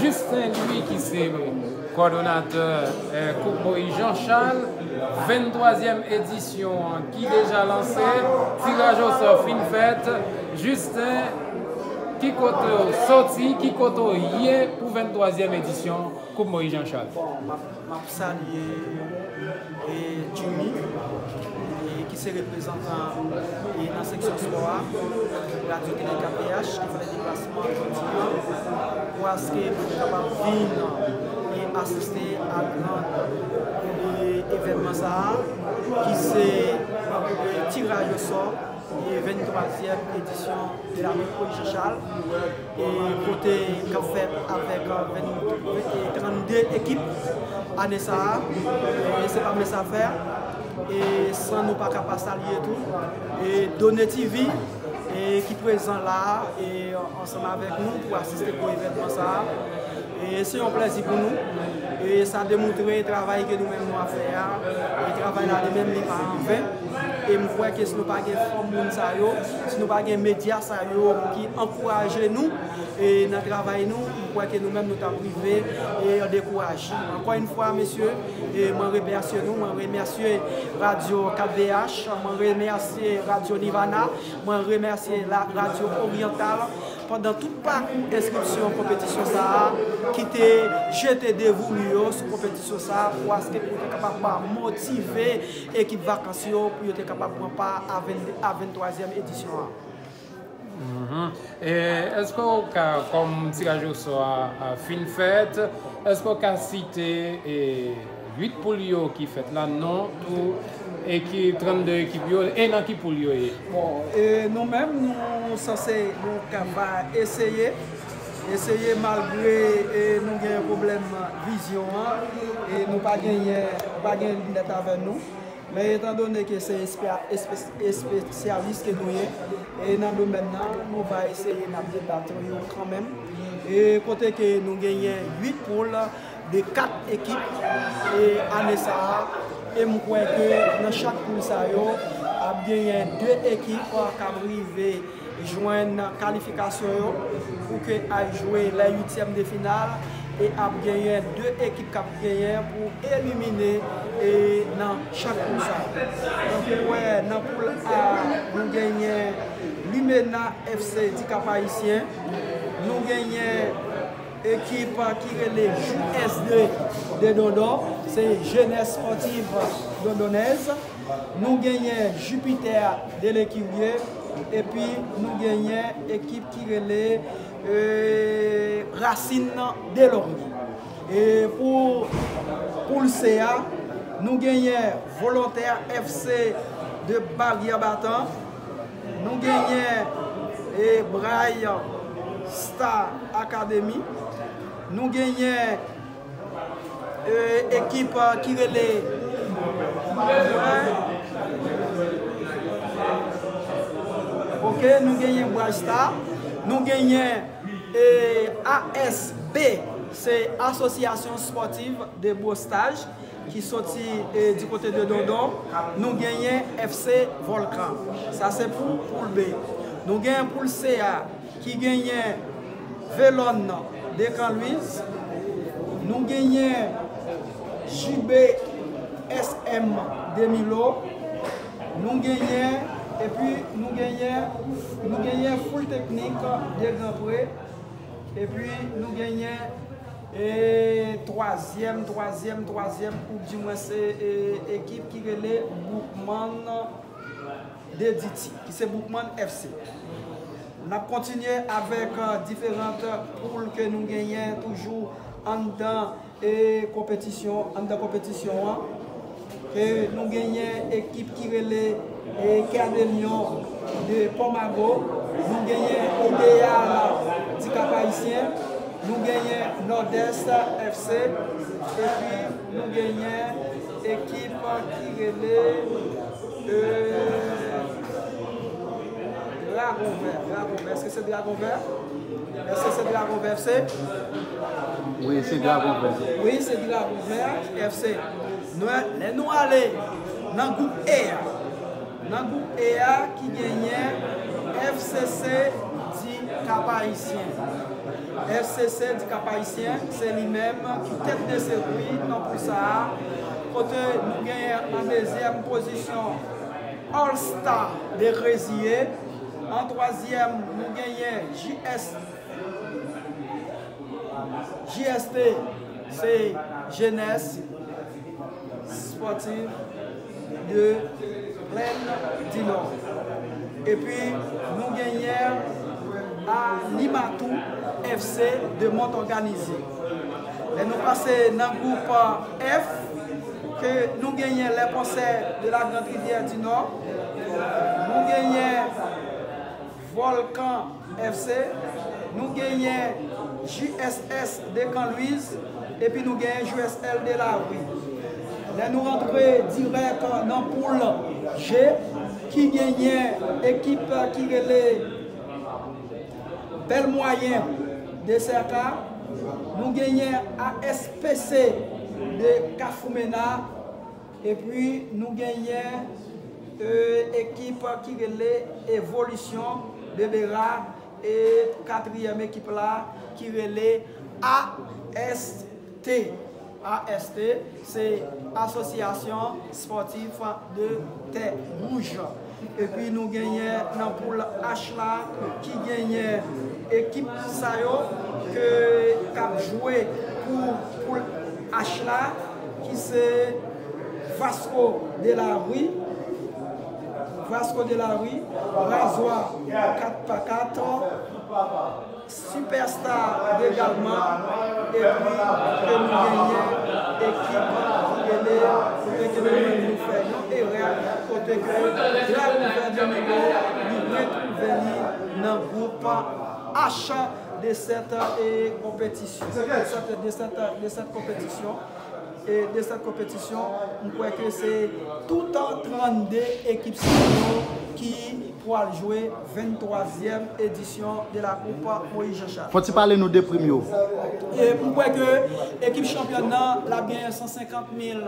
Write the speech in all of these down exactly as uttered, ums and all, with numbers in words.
Justin Louis ki se kòdonatè, eh, Koup Moïse Jean Charles, venntwazyèm edisyon an ki deja lanse, tiraj osò fin fèt. Justin, ki kote w soti, ki kote w ye pou venntwazyèm edisyon Koup Moïse Jean Charles? Bon, m ap, m ap salye e Jimmy, e ki se reprezantan e nan seksyon spò a, Radyo Tele K P H, ki fè deplasman jodi a, pou aske pou kapab vin e asiste a gran e evènman sa a, ki se e tiraj osò e venntwazyèm edisyon de la Coupe Jean Charles, e kote k ap fèt avèk, euh, ven-, e trannde ekip ane sa a. E se pa mens afè, e san nou pa ka pa salye tou e Done T V, e ki prezan la a, e ansanm avèk nou pou asiste pou evènman sa a. E se yon plèzi pou nou. E sa demontre travay ke nou menm nou ap fè a. E travay la li menm li pa anven. E m kwè ke si nou pa gen fòm moun sa yo, si nou pa gen medya sa yo ki ankouraje nou e nan travay nou, m kwè ke nou menm nou t ap rive e dekouraje. Ankò yon fwa, mesye, e mwen remèsye nou, mwen remèsye Radyo K V H, mwen remèsye Radyo Nirvana, mwen remèsye la Radyo Oryantal pandan tout pakou enskripsyon konpetisyon sa a, ki te jete devouli yo sou konpetisyon sa a pou aske pou yo te kapab motive ekip Vakans yo pou yo te kapab pran pa a venn, a venntwazyèm edisyon an. Mhm. E èske w ka, kòm tiraj osò a, a fin fèt, èske w ka site, e, uit poul yo ki fèt la, non, tou, e ki trannde ekip yo, e nan ki poul yo ye? Bon, e nou menm, nou sanse, nou ka va eseye, eseye malgre, e nou gen pwoblèm vizyon an, e nou pa genyen, pa gen linèt avè nou. Men etandone ke se espe-, espe-, espesyalis ke nou ye, e nan domèn nan, nou va eseye n ap debat yo kanmenm. E kote ke nou genyen uit poul de kat ekip, e ane sa a, e m kwè ke nan chak poul sa yo, ap genyen de ekip k ap rive jwenn kalifikasyon yo pou ke al jwe lè uityèm de final, e ap genyen de ekip k ap genyen pou elimine, e nan chak poul sa. Donk, ou wè, nan poul A, nou genyen Limena F C di Kap Ayisyen, nou genyen ekip ki rele J S D de Dondon, se Jeunesse Sportive Dondonnaise. Nou genyen Jupiter de Lécuyer, epi nou genyen ekip ki rele, e, Racine de Lornier. E pou poul C a, nou genyen Volontaire F C de Barrière Battant, nou genyen, e, Bray Star Academy, nou genyen e, ekip, e, ki rele, ok, nou genyen Bright Star, nou genyen, e, A S B, se Association Sportive de Bostage, ki soti, e, di kote de Dondon, nou genyen F C Volcan. Sa se pou poul B. Nou genyen poul C a, ki genyen Velon de Kanlwiz, nou genyen J B S M de Milo, nou genyen, epi nou genyen, nou genyen Full Technique de Grand Pré, epi nou genyen, e, twazyèm, twazyèm, twazyèm, oubyen se, e, ekip ki rele Boukman de Diti, ki se Boukman F C. N ap kontinye avèk, e, diferan poul ke nou genyen toujou anndan, e, konpetisyon, anndan konpetisyon an. Ke nou genyen ekip ki rele, e, Cœur de Lion de Pòmago, nou genyen Ideal di Kap Ayisyen, nou genyen Nòdès F C, epi nou genyen ekip ki rele, e, Dragon Vè. Dragon Vè. Èske se Dragon Vè? Èske se Dragon Vè F C? Wi, se Dragon Vè. Wi, se Dragon Vè F C. Nou, lè nou ale nan gwoup E a, nan gwoup E a ki genyen F C C di Kap Ayisyen, F C C di Kap Ayisyen, se li menm ki tèt de seri nan poul sa a, kote nou genyen an dezyèm pozisyon All Star de Reziye. An twazyèm, nou genyen J S, J S T, se Jeunesse Sportive de Plaine du Nord. Epi nou genyen Animatou F C de Mont Organisé. Lè nou pase nan gwoup F, ke nou genyen Les Penseurs de la Grande Rivière du Nord, nou genyen Volcan F C, nou genyen J S S de Can Louise, epi nou genyen J S L de Lari. Lè nou rantre dirèk nan poul G, ki genyen ekip ki rele Bèl Mwayen de Sèka, nou genyen A S P C de Kafoumena, epi nou genyen, e, ekip ki rele Evolisyon de Bera, e katriyèm ekip la ki rele A S T. A S T, se Association Sportive de Terre Rouge. Epi nou genyen nan poul H la, ki genyen ekip sa yo ke k ap jwe pou poul H la, ki se Vasco de la Rue, Vasco de la Rue, Razwa kat pa kat, Superstar egalman, epi ke nou genyen ekip ki rele, kote ke nou menm nou fè yon erè, kote ke Dragon Vè Dyamango li retwouve li nan gwoup H de sèt, e, konpetisyon, de sèt, de sèt, de sèt konpetisyon. E de sèt konpetisyon, m kwè ke se tout trannde ekip sa yo ki pral jwe venntwazyèm edisyon de la Coupe Moïse Jean Charles. Fò ti pale nou de prim yo. E m kwè ke ekip chanpyòn nan l ap genyen san senkant mil,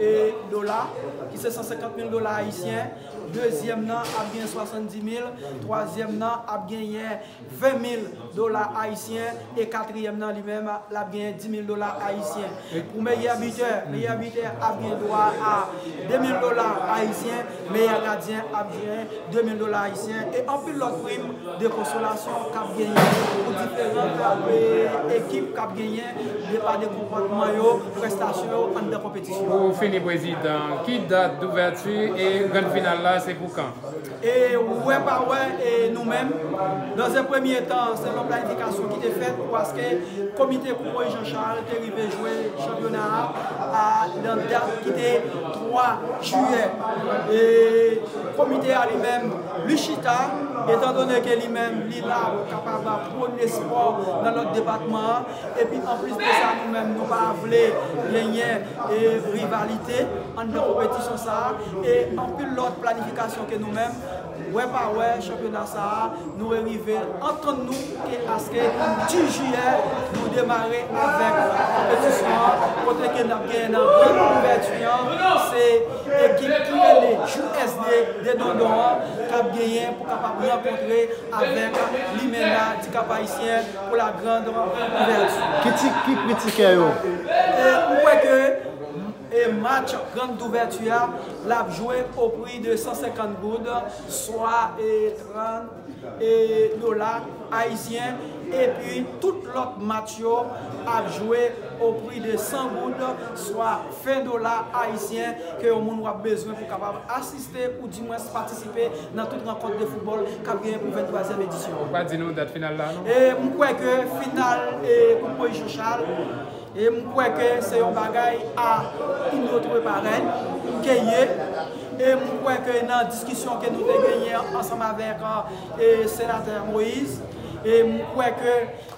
e, dola, ki se san senkant mil dola ayisyen. Dezyèm nan ap genyen swasanndis mil. Twazyèm nan ap genyen ven mil dola ayisyen, e katriyèm nan li menm, l ap genyen dis mil dola ayisyen. Pou meyè bitè, meyè bitè ap gen dwa a de mil dola ayisyen, meyè gadyen ap genyen de mil dola ayisyen, e anpil lòt prim de konsolasyon k ap genyen pou diferan, e, ekip k ap genyen depa de konpòtman yo, prestasyon yo anndan konpetisyon. Pou fini, prezidan, ki dat douvèti e grann final la, se pou kan? E wè pa wè, e nou menm, dans un premier temps, selon planifikasyon ki te fèt, paske komite Coupe Moïse Jean Charles te rive jwe chanpyona a, a, nan dat ki te twa jiyè. E komite a li menm, li chita, etan done ke li menm, li la pou kapab pwone espò nan lòt depatman an. Epi anplis de sa, nou menm, nou pa vle genyen, e, rivalite anndan konpetisyon sa a, e anpil lòt planifikasyon ke nou menm, wè pa wè, chanpyona sa a, nou rive antann nou ke aske dis jiyè, nou demare avèk konpetisyon an, kote ke n ap genyen nan grann ouvèti an, se ekip ki rele J S D de Dondon an, k ap genyen pou kapab rankontre avèk Limena di Kap Ayisyen pou la grande ouvèti. Ki ti, ki pri tikè yo? E m kwè ke, e, match grann ouvèti a, l ap jwe o pri de san senkant goud, swa, e, trant, e, dola ayisyen, epi tout lòt match yo ap jwe o pri de san goud, swa ven dola ayisyen, ke yon moun w ap bezwen pou kapab asiste ou dimwens patisipe nan tout rankont de foutbòl k ap genyen pou venntwazyèm edisyon. Ou pa di nou dat final la, non? E m kwè ke final, e, Koup Moïse Jean Charles, e m kwè ke se yon bagay a inyotre parèy ke ye. E m kwè ke nan diskisyon ke nou te genyen ansanm avèk, e, senatè Moïse, e m kwè ke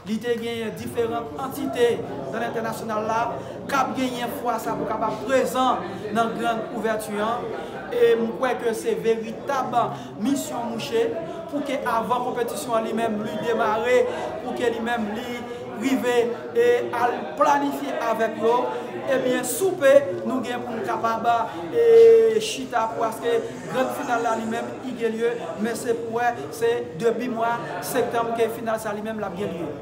li te genyen diferan antite nan entènasyonal la k ap genyen fwa sa pou kapab prezan nan grann ouvèti an. E m kwè ke se veritab misyon mouche pou ke avan konpetisyon an li menm li demare, pou ke li menm li rive e al planifye avèk yo. Ebyen, soupe nou gen pou n kapab, e, chita pou aske grann final la li menm i gen lye, men se pou wè se debi mwa septanm ke final sa li menm l ap gen lye.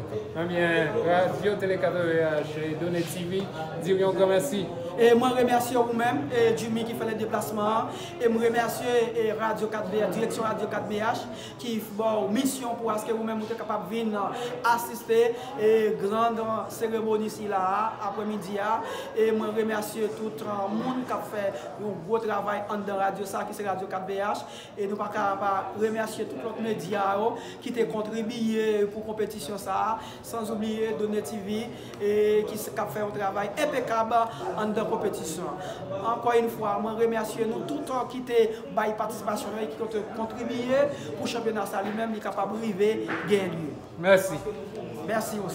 Ebyen, Radyo Tele Katreven H e Done T V di w yon gran mèsi. E mwen remèsye ou menm, e Jimmy ki fè le deplasman an. E mwen remèsye e Radyo kat B H, direksyon Radyo kat B H, ki ba w misyon pou aske ou menm ou te kapab vin asiste e grand seremoni sila a, aprèmidi a. E mwen remèsye tout uh, moun k ap fè yon gwo travay anndan radyo sa, ki se Radyo kat B H. E nou pa ka pa remèsye tout lòt medya yo ki te kontribiye pou konpetisyon sa a, san oubliye Done T V e ki s- k ap fè yon travay enpekab anndan konpetisyon an. Ankò yon fwa, mwen remèsye nou tout ki te bay patisipasyon yo e ki te kontribiye pou chanpyona sa li menm li kapab rive gen lye. Mèsi. Mèsi osi.